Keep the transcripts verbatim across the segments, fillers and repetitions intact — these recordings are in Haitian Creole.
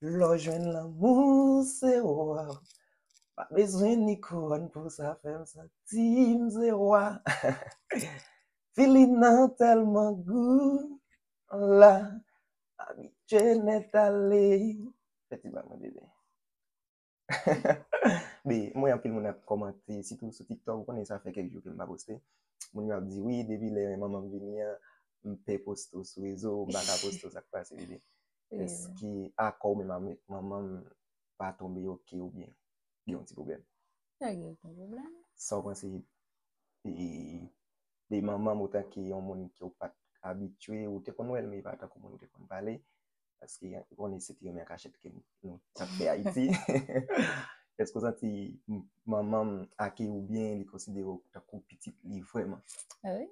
Lè w jwenn lanmou, se wa. Pa bezwen ni kouwòn pou sa fè m santi m se wa. Feeling nan tèlman gou la. Abitye nèt ale. Fè ti ba mwen, bebe. Be, mwen, anpil moun ap kòmante, sitou sou TikTok, ou konnen sa fè kèk jou ke m pa poste. Moun yo ap di, "Wi, depi lè manman m vini an, m pè poste w sou rezo, m pa ka poste w, sa k pase, bebe?" Èske akò w menm avèk manman m pa tonbe oke oubyen gen yon ti pwoblèm? Pa gen okenn pwoblèm. Sa w panse de, de manman m otan ke yon moun ke w pa t abitye, ou te konn wè l, men pa tankou moun ou te konn pale? Paske ou konnen se te renmen an kachèt ke nou t ap fè Ayiti. Èske w santi m- manman m akeyi w byen, li konsidere w tankou pitit li vrèman? Ah wi.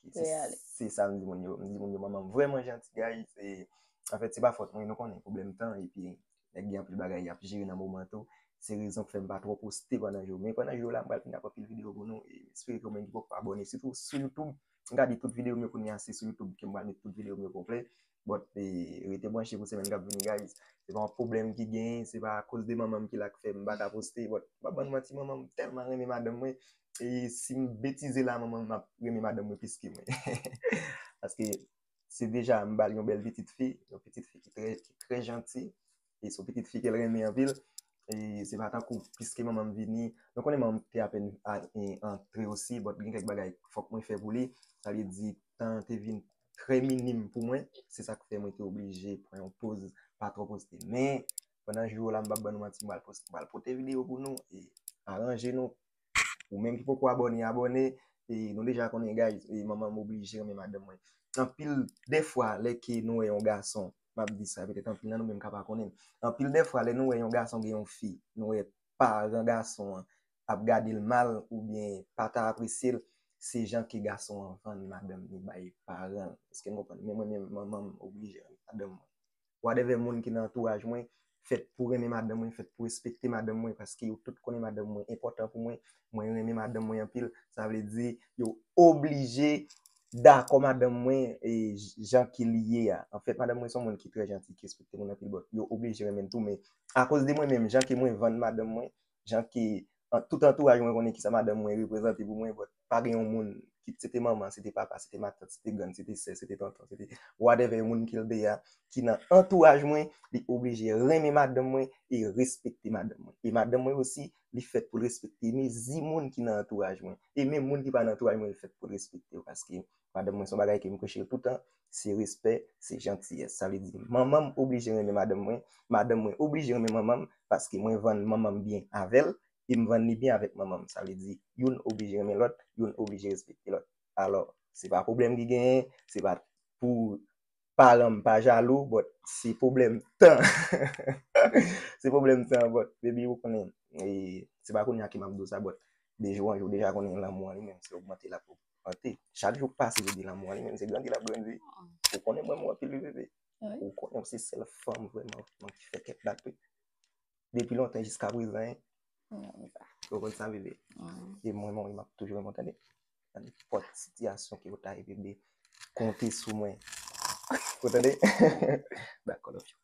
Ok, se, se sa m di moun yo. M di moun yo, manman m vrèman janti, guys. E, anfèt, se pa fòt mwen, nou konnen, pwoblèm tan, epi nèg gen anpil bagay y ap jere nan moman tou. Se rezon k fè m pa twò poste pandan jou. Men pandan jou la, m pral vin ak anpil videyo pou nou. E m espere ke ou menm ki poko abòne, sitou sou YouTube, m ka di tout videyo m yo kounye a, se sou YouTube ke m pral met tout videyo m yo konplè. But, e, rete branche pou semèn k ap vini, guys. Se pa yon pwoblèm ki genyen, se pa akoz de manman m ki la k fè m pa ka poste. But, m pa ban nou manti, manman m tèlman renmen madanm mwen. E si m betize la, manman m ap renmen madanm mwen plis ke mwen. Paske se deja, m ba l yon bèl pitit fi, yon pitit fi ki trè, ki trè janti. E se yon pitit fi ke l renmen anpil. E se pa tankou, piske manman m vini, nou konnen manman m te apèn a- e- antre osi, but gen kèk bagay fòk mwen fè pou li. Sa vle di, tan an te vin trè minim pou mwen. Se sa k fè mwen te oblije pran yon poz, pa twò poste. Men, pandan jou yo la, m p ap ban nou manti, m pral poste, m pral pote videyo pou nou e aranje nou. Ou menm ki poko abòne, abòne. E nou deja konnen, guys, e manman m oblije renmen madanm mwen. Anpil dèfwa, lè ke nou wè yon gason, m ap di sa, petèt anpil nan nou menm ka pa konnen. Anpil dèfwa, lè nou wè yon gason gen yon fi, nou wè paran gason an ap gade l mal oubyen pa ta apresye l, se jan ke gason an vann madanm li bay paran l. Èske n konprann? Men mwen menm, manman m oblije renmen madanm mwen. Whatever moun ki nan antouraj mwen, fèt pou renmen madanm mwen, fèt pou respekte madanm mwen, paske yo tout konnen madanm mwen enpòtan pou mwen. Mwen renmen madanm mwen anpil. Sa vle di, yo oblije dakò madanm mwen e j- jan ke li ye a. Anfèt, madanm mwen se yon moun ki trè janti, ki respekte moun anpil, but yo oblije renmen l tou. Men akoz de mwen menm, jan ke mwen vann madanm mwen, jan ke an- tout antouraj mwen konnen kisa madanm mwen reprezante pou mwen, but pa gen yon moun, kit se te manman, se te papa, se te matant, se te grann, se te sè, se te tonton, se te whatever moun ke l te ye a, ki nan antouraj mwen, li oblije renmen madanm mwen e respekte madanm mwen. E madanm mwen osi, li fèt pou l respekte mezi moun ki nan antouraj mwen. E menm moun ki pa nan antouraj mwen, li fèt pou l respekte yo, paske madanm mwen se yon bagay ke m preche toutan, se respè, se jantiyès. Sa vle di, manman m oblije renmen madanm mwen, madanm mwen oblije renmen manman m, paske mwen vann manman m byen avè l, e m vann li byen avèk manman m. Sa vle di, youn oblije renmen lòt, youn oblije respekte lòt. Alò, se pa pwoblèm ki genyen, se pa pou paran m pa jalou, but se pwoblèm tan. Se pwoblèm tan, but, baby, ou konnen, e, se pa kounye a ke m ap di w sa, but de jou an jou, w deja konnen lanmou an li menm, se ogmante l ap ogmante. Chak jou k pase, baby, lanmou an li menm, se grandi l ap grandi. Ou konnen mwen, mwen anpil, wi, bebe. Ou konnen w se sèl fanm vrèman, vrèman ki fè kè m bat, wi. Depi lontan jiska prezan, hein. Ou konn sa, bebe. E mwen, mwen, m ap toujou renmen w, tande. Nan nenpòt sitiyasyon ke w ta ye, bebe, konte sou mwen. Ou tande? Dakò, love you.